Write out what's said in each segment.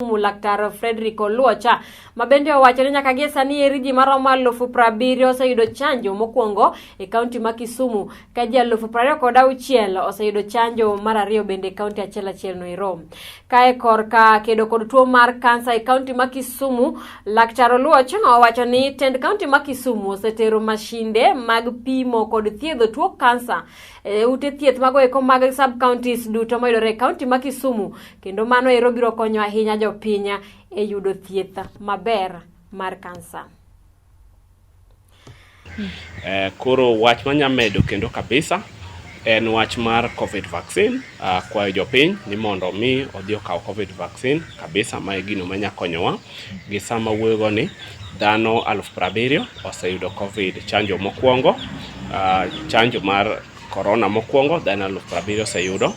Laktar Frederick Oluocha ma bende owacho ni nyaka gie sani eri ji maromo 70,000 oseyudo chanjo mokwongo e kaunti ma Kisumu ka ji 26,000 oseyudo chanjo mar ariyo bende e kaunti achiel achiel no ero. Kae korka kedo kod tuo mar kansa e kaunti ma Kisumu, Laktar Oluoch owacho ni tend kaunti ma Kisumu osetero mashinde mag pimo kod thiedho tuo kansa e ute thieth mago eko mag sub counties duto mayudore e kaunti ma Kisumu kendo mano ero biro konyo ahinya jopiny e yudo thieth maber mar kansa. Koro wach manya medo kendo kabisa en wach mar COVID vaccine. Kwayo jopiny ni mondo mi odhi okaw COVID vaccine kabisa, ma e gino manya konyowa. Gi sama wuoyo ni dhano 70,000 oseyudo COVID chanjo mokwongo, chanjo mar corona mokwongo dhano 70,000 oseyudo.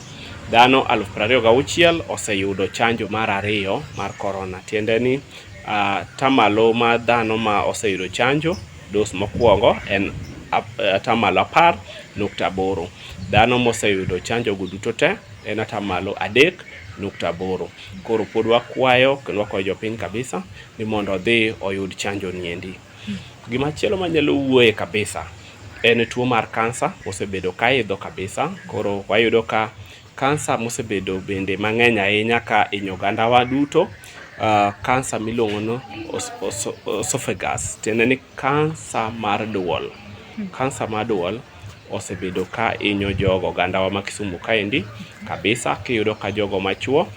Dhano 26,000 oseyudo chanjo mar ariyo mar corona. Tiende ni atamalo mar dhano ma oseyudo chanjo dose mokwongo en atamalo 10.8. Dhano moseyudo chanjo go duto te en atamalo 3.8. Koro pod wakwayo kendo wakwayo jopiny kabisa ni mondo odhi oyud chanjo niendi. Gimachielo manyalo wuoye kabisa en tuo mar kansa osebedo ka idho kabisa. Koro wayudo ka kansa mosebedo bende mang'eny ahinya ka hinyo ogandawa duto, kansa miluongo ni esophagus, tiende ni kansa mar duol. Kansa mar duol osebedo ka hinyo jogo ogandawa ma Kisumu kaendi kabisa, kiyudo ka jogo machuo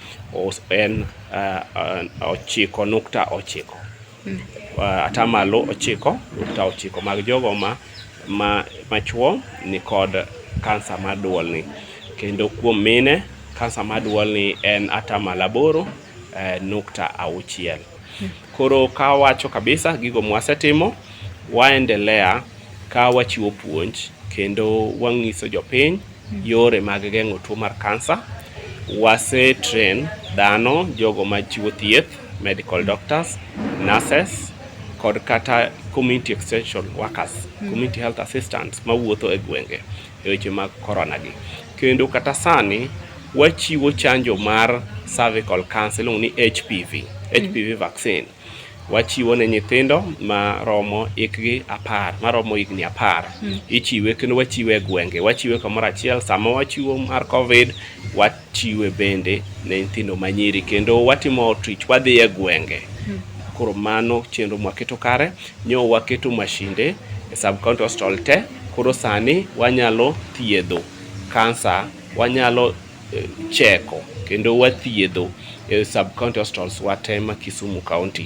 en 9.9, atamalo 9.9 mag jogo ma machuo nikod kansa mar duol ni. Kendo kuom mine, kansa mar duol ni en atamalo 8.6. Koro kawacho kabisa gigo mwasetimo, waendelea ka wachiwo puonj kendo wang'iso jopiny yore mag geng'o tuo mar kansa. Wase train dhano, jogo machiwo thieth, medical doctors, nurses kod kata community extension workers, community health assistants mawuotho e gwenge e weche mag corona gi. Kendo kata sani wachiwo chanjo mar cervical cancer iluongo ni HPV, HPV vaccine. Wachiwo ne nyithindo maromo hikgi 10, maromo higni 10. Ichiwe kendo wachiwe e gwenge, wachiwe kamoro achiel. Sama wachiwo mar COVID, wachiwe bende ne nyithindo manyiri kendo watimo outreach, wadhi e gwenge. Koro mano chenro mwaketo kare. Nyo waketo mashinde e sub county hospital te, koro sani wanyalo thiedho kansa, wanyalo cheko kendo wathiedho e sub county hospitals wate ma Kisumu County.